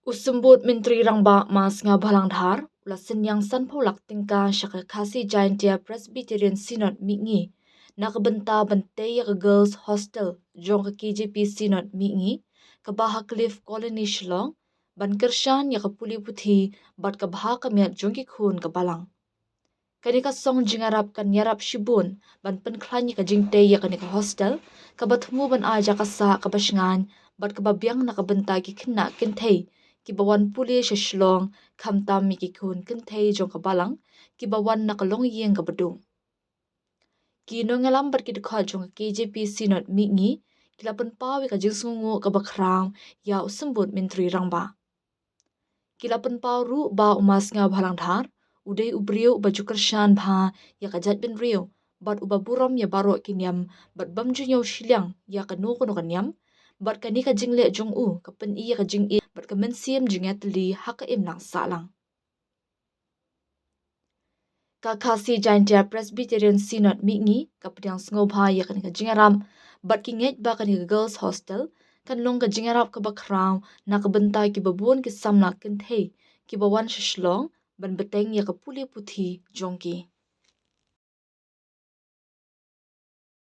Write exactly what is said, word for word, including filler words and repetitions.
U Symbud Myntri Rangbah Masngew Bhalang Dhar u la synñiang sanphew lak tyngka sha ka Khasi Jaintia Presbyterian Synod Mihngi na ka bynta ban tei ïa ka Girls Hostel jong ka K J P Synod Mihngi, kaba ha Cliff Colony Shillong, ban kyrshan ïa ka pule puthi bad ka bha ka miat jong ki khun ka balang. Kane ka song jingïarap kan ïarap shibun ban pynkhlaiñ ïa ka jingtei ïa kane ka hostel, kaba thmu ban ai jaka sah kaba shngaiñ bad kaba biang na ka bynta ki khynnah kynthei kiba wan pule sha Shillong, khamtam ïa ki khun kynthei jong ka balang kiba wan na ka longïing kaba duk. Ki nongïalam bad ki dkhot jong ka K J P Synod Mihngi ki la pynpaw ïa ka jingsngewnguh kaba khraw ïa u Symbud Myntri Rangbah. Ki la pynpaw ruh ba u Masngew Bhalang Dhar u dei u briew uba ju kyrshan bha ïa ka jaitbynriew bad uba burom ïa baroh ki niam bad bym ju ñiew shiliang ïa kano kano ka niam, bad kane ka jingleh jong u ka pyni ïa ka jingïeit bad ka mynsiem jingïatylli ha ka imlang sahlang. Ka Khasi Jaintia Presbyterian Synod Mihngi ka pdiang sngewbha ïa kane ka jingïarap bad ki ngeit ba kane ka Girls Hostel kan long ka jingïarap kaba khraw na ka bynta kiba bun ki samla kynthei kiba wan sha Shillong ban bteng ïa ka pule puthi jong ki.